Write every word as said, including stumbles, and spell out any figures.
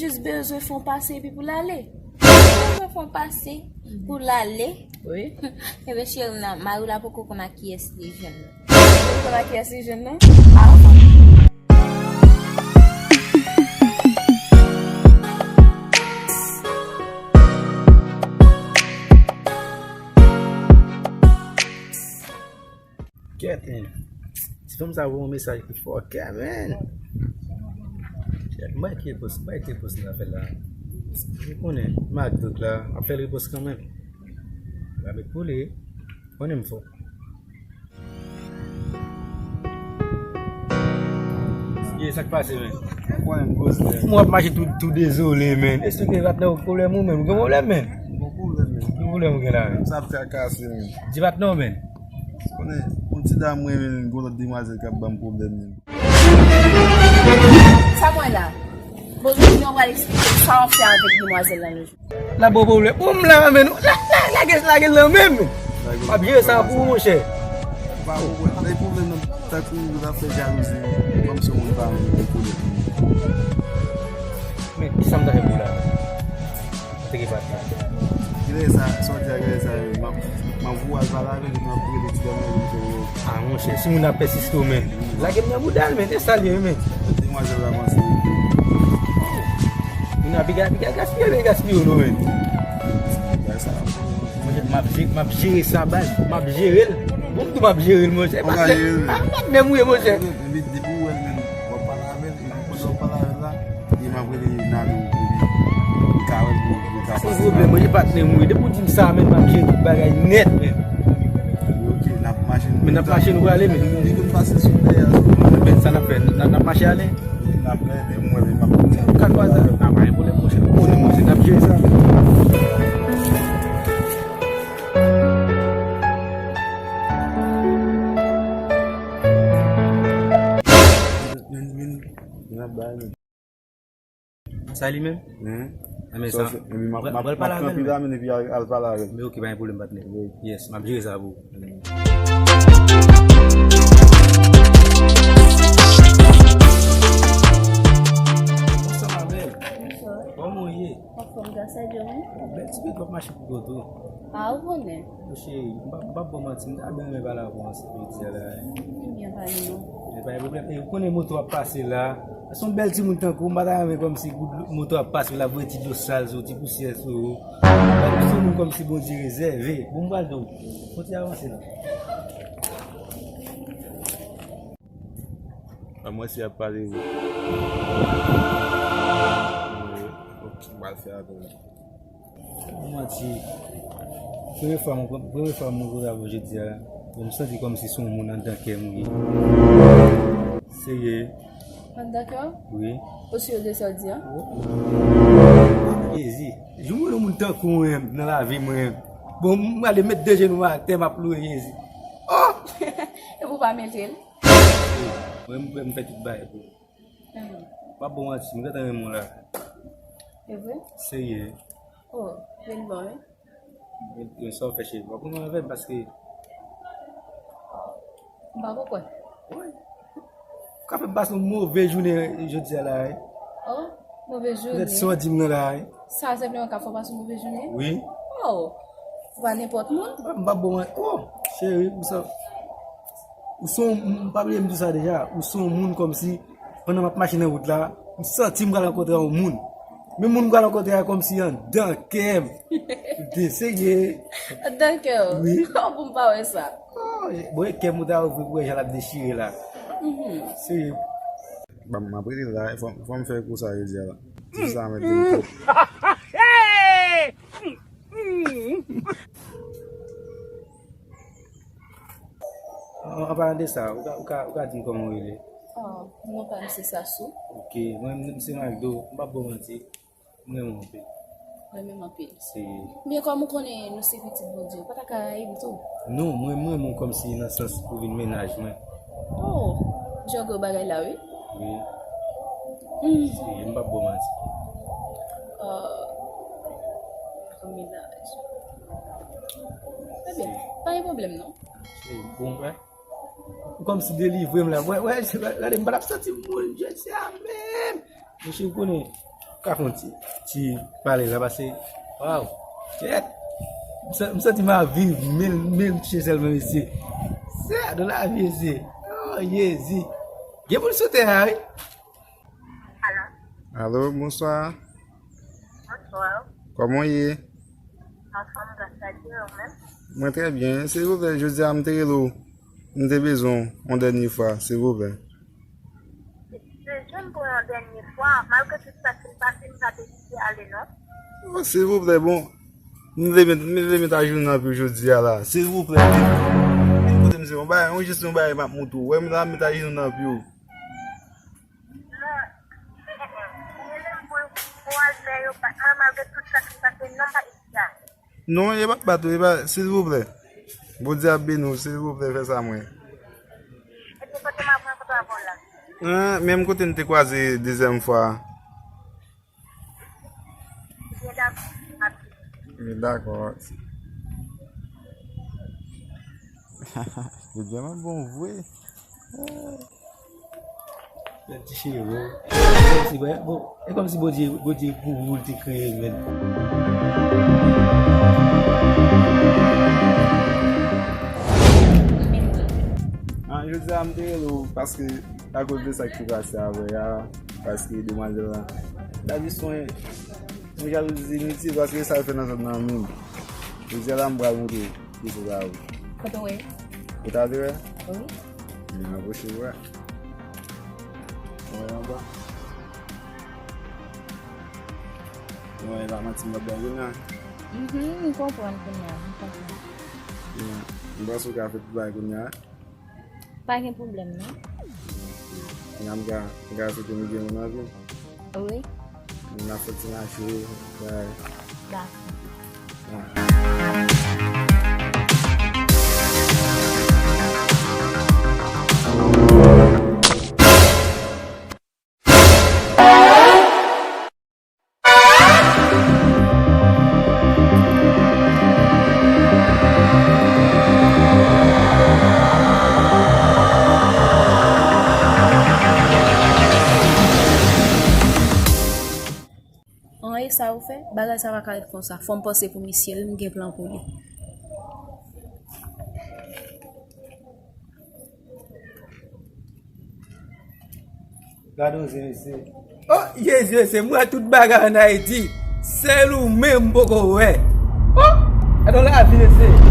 Jis bezwen fè yon pase epi pou l ale. Bezwen fè yon pase pou l ale. Wi. Ebyen, cheri m nan, mari w la poko konn ak kiyès li jwenn nan. Ou konn ak kiyès li jwenn nan? Avan. Kèt, men. Ti fanm sa voye yon mesaj ki fòkè, men. Kèt, m bay ki repons, m bay ki repons nan afè la. Ou konnen, m ak dout la, m ap fè l repons kanmenm. M ap met pou li. Konnen m fò. Ye, sa k pase, men? Mwen, m koz, men. Mwen ap mache tou, tou dezole, men. Èske w gen patnè w pwoblèm ou, men? Ou gen pwoblèm, men? Bon pwoblèm, men. Ki pwoblèm ou gen la, men? Sa ap trakase, men. Di patnè w, men. Konnen, yon ti dam mwen, men, gon lòt demwazèl k ap ban m pwoblèm, men. Sa mwen la. Bon, jodi a, w pral eksplike m sa w ap fè avèk demwazèl la nan jou. N ap ba w pwoblèm. Bon, m la, men, la, la, lage, lage l nan men m. M ap jere sa pou ou, monchè. Pa pwoblèm. Lè pwoblèm nan, tankou w ta fè jalouzi, kòm se yon moun pa renmen pwoblèm. Men, ki sa m ta fè pou ou la? Te gen patnè. Genlè sa, sa w di a genlè sa, m ap, m ap voye al pale avè l, m ap rele ti dam nan, m fè yo. Ah, monchè, si moun ap pèsiste w, men. Lage m nan bouda l, men. E sa l ye, men. Demwazèl la panse. Moun ap piga, piga gaspiye, men gaspiye w, non, men. Bagay sa. Monchè, m ap je-, m ap jere sa, baz. M ap jere l. Bon, m tou m ap jere l, monchè. Ou ka jere l. Ah, patnè m ou ye, monchè. Depi, depi w wè l, men, w ap pale avè l, e pandan w pale avè l la, e m ap rele Nado pou li, pou li ka wè l, pou li ka pase. Se pwoblèm, mwen, se patnè m wi. Depi w di m sa, men, m ap jere tout bagay nèt, men. Ok, n ap mache, nou. Men n ap mache, nou prale, men. Depi m pase sou dèyè a, sou. Men sa n ap fè, n ap, n ap mache ale? N ap gade, mwen, men m ap. Ou ka kwaze avè m. Ah, pa gen pwoblèm, monchè. Ou konnen, monchè, n ap jere sa. Men, men, men, n ap bay, men. Sa li menm? Hein? Ah, men sa, m ap, m ap kanpe la, men, epi al, al pale avè l. Men ok, pa gen pwoblèm, patnè. Yes, m ap jere sa pou ou. Bonswa, ma belle. Bonswa. Kòman w ye? Anfòm, gras a Dye, wi. Bèl ti pitit w ap mache pou kont ou. Ah, ou konnen. Cheri, m p ap, m p ap ba w manti, m ta byen renmen pale avè w ansanm jodi a la. Ebyen, pale non. Men pa gen pwoblèm. E, ou konnen moto ap pase la. Se yon bèl timoun tankou w, m pa ta renmen kòmsi moto ap pase, l ap voye ti dlo sal sou ou, ti pousyè sou ou. Se yon moun kòmsi Bondye rezève. Bon, m pral di w. Kontinye avanse la. Ban m wè si y ap pale vre. Ok, m pral fè apèl la. Manti. Premye fwa mwen, premye fwa mwen koze avè w jodi a la. Bon, m santi kòmsi se yon moun anndan kè m ou ye. Serye? Anndan kè w? Wi. Ou si de sa w di a? Jezi. Jou mwen yon moun tankou w menm nan lavi mwen. Bon, m prale met de jenou mwen atè, m ap louwe Jezi. Oh! Epi w pa mete l? Mwen, m, m fè tout bagay pou ou. M p ap ba w manti, m gentan renmen w la. E vre? Serye. Oh, vin bon, wi. Men, men sa w fè, cheri, w ap renmen avè m paske. M pa konprann. Wi. Ou ka fè m pase yon move jounen jodi a la, wi. Oh, move jounen. Poutèt sa w di m nan la, wi. Sa senpleman ka fè w pase yon move jounen? Wi. Oh, ou pa nenpòt moun? M p ap ba w manti. Oh, cheri, ou sa. Ou se yon, m pa bliye m di sa deja, ou se yon moun kòmsi, pandan m ap mache nan wout la, m santi m pral rankontre yon moun. Men moun m pral rankontre a kòmsi anndan kè m. Ou te serye? Anndan kè w? Wi. Oh, pou m pa wè sa. Oh, bon, e kè m ou ta ouvri pou wè jan l ap dechire la. Mhm. Serye. Ban m, m ap rete la, fò, fò m fè kou sa yo di a la. Ti sa mèt vin twòp. An, an palan de sa, ou ka, ou ka, ou ka di m kòman w rele? Oh, non pa m se Sasou. Ok, mwen, m se Maldo, m p ap ba w manti. M renmen w anpil. Renmen m anpil. Se. Men kòm ou konnen nou se pitit Bondye, ou pa ta ka rayi m tou? Non, mwen, m renmen w kòmsi nan sans pou vin mennaj mwen. Oh, jan w wè bagay la, wi. Wi. Hmm. Se, m p ap ba w manti. Ah, kòm mennaj. Ebyen, pa gen pwoblèm, non. Se bon, wè. Ou kòmsi delivre m la. Wè, wè, gade, m pa t ap santi m moun jodi a menm. Mesye, ou konnen, Ka fè yon ti, ti pale la, pase, waw, kèt, m sa-, m santi m ap viv mil, mil chè sèlman, mesye. Sa, nan lavi, mesye. Oh, Jezi. Gen moun sou tè a, wi. Alo. Alo, bonswa. Bonswa. Kòman w ye? Anfòm, gras a Dye, ou menm? Mwen trè byen. Silvouplè, jodi a m te rele w. M te bezwen w yon dènye fwa, silvouplè. Bezwen m pou yon dènye fwa, malgre tout sa ki pase, m pa deside ale, non. Oh, silvouplè, bon. M vle met, m vle met ajenou nan pye w jodi a la. Silvouplè, vin, vin kote m, se yon bagay, yon jis yon bagay m ap montre w. Wè m la, m met ajenou nan pye w. Non. Ou rele m pou, pou al fè yo bat mwen malgre tout sa ki pase, non, m pa deside ale. Non, e pa bat ou, e pa, silvouplè. Bondye ap beni w, silvouplè, fè sa mwen. Epi kote m ap rankontre avè w la? An, menm kote n te kwaze dezyèm fwa a. Byen, dakò, m ap vini. Byen, dakò. Bondye ap bon vre. Bèl ti cheve. E kòmsi, bon, e kòmsi Bondye, Bondye pou ou l te kreye l, menn. An, jodi a, m te rele w paske, akoz de sa ki te pase avè a, paske demwazèl la, la jis yon, yon jalouzi initil, paske sa l fè nan zòn nan menm. Jodi a la, m pral montre w. Ki se sa ou? Kote w ye? Ou ta vle wè? Wi. Mwen apwoche wè. Ou wè anba? Ou wè la manti m ap bay kounye a? Mhm, m konprann kounye a, m konprann. M panse ou ka fè tout bagay kounye a. Pa gen pwoblèm, non. Kounye a m ka, m ka swete m gen yon anvi. Wi. N ap fè ti mache, bay. Dakò. An, e sa ou fè? Bagay sa pa ka ret konsa. Fò m panse pou misye, wi, m gen plan pou li. Gade yon zen, mesye. Oh, Jezi, mesye, m wè tout bagay ann Ayiti. Sèl ou menm m poko wè. Oh, gade yon lavi, mesye.